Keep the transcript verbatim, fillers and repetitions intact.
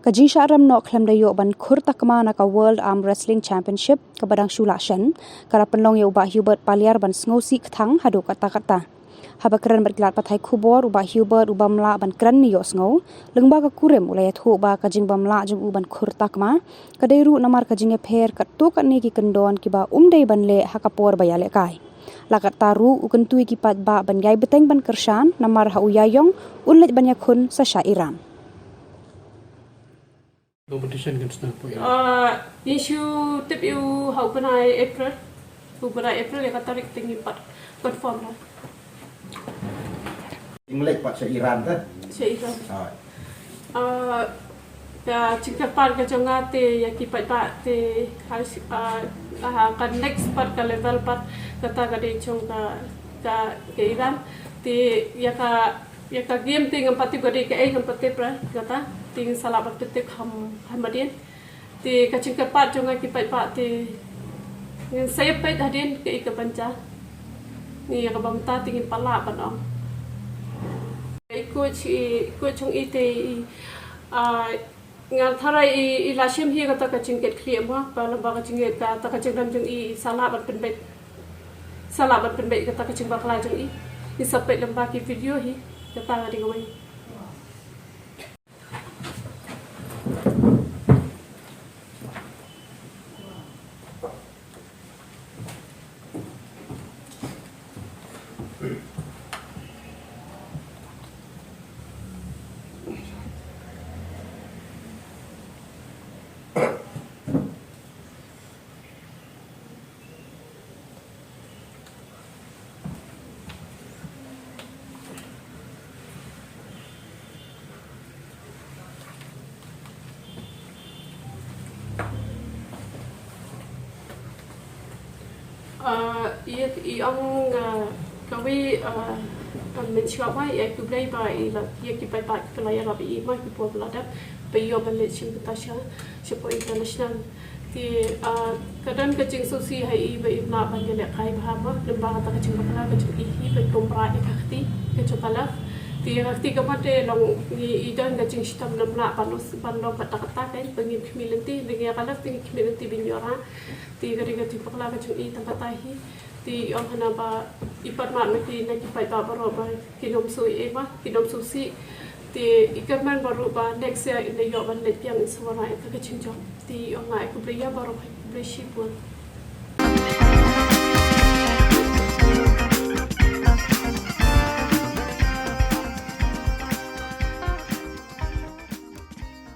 Ka jingshah rem noh khlem da ïoh ban khur takma na ka World Arm Wrestling Championship kaba dang shu lah shen, ka la pynlong ïa u Bah Hubert Paliar ban sngewsih kthang haduh katta katta. Haba kren bad ki lad pathai khubor, u Bah Hubert u bym lah ban kren ne ïohsngew, lyngba ka kurim u la ïathuh ba ka jingbym lah jong u ban khur takma ka dei ruh namar ka jingïapher katto katne ki kyndon kiba um dei ban leh ha ka por ba ïalehkai. La katta ruh u kyntu ïa ki paidbah ban ïai bteng ban kyrshan namar ha u ïaïong un leit ban ïakhun sa sha Iran. Competition kan start po. Ah, ngi shu tip ïa u ha u bnai April. U bnai April ïa ka tarik te ngim pat confirm la. Ngi leit pat sha Iran te. Sha Iran. Ah. Ah, ka jingkyrpad ka jong nga te ïa ki paidbah te ha, ah, ha ka next pat ka level pat kata ka dei jong ka, ka, ka Iran. Te ïa ka, ïa ka game te ngam pat tip ka dei kaei, ngam pat tip re kata. Te ngin sa lah ban pyntip ha, ha hadien. Te ka jingkyrpad jong nga ki paidbah te ngin sa ïa peit hadien kaei kaban jia. Ngi ïa kaba mynta te ngim pat lah ban ong. I coach, i coach jong i te i, ah, nga tharai i, i la shim hi kata ka jingkitkhlieh mo, ba lyngba ka jingkit kata ka jingrem jong i, i sa lah ban pynbeit. Sa lah ban pynbeit kata ka jingbakla jong i. I sa peit lyngba ki video hi, kata ka dei kawei. Ah, ïa, i ong, ah, kawei, ah, ah, mynshuwa ba ïa khublei ba i la, ïa ki paidbah kiba la ïarap ïa i ma ki por ba la dep ba i ïoh ban leit shim kata sha, shapoh international. Te, ah, ka don ka jingsngewsih ha i ba im lah ban ïalehkai bha mo, lyngba kata ka jingbakla ka jong i hi ban kum bra ïa ka kti ka jong ka left. Te ïa ka kti ka mut te long i, i don ka jingshitom, ym lah ban, ban long kata kata kein ba ngim khmih lynti, te ïa ka left te ngi khmih lynti ban ïoh rah. Te ka dei ka jingbakla ka jong i tang kata hi. Te i ong hana ba i pan mad ma ki, na ki paidbah baroh ba kin ym shu ïa i ma, kin ym shu sih. Te i kyrmen baroh ba next year in da ïoh ban leit biang in sa wanrah ïa ka jingjop. Te i ong nga ai khublei ïa baroh, khublei shibun.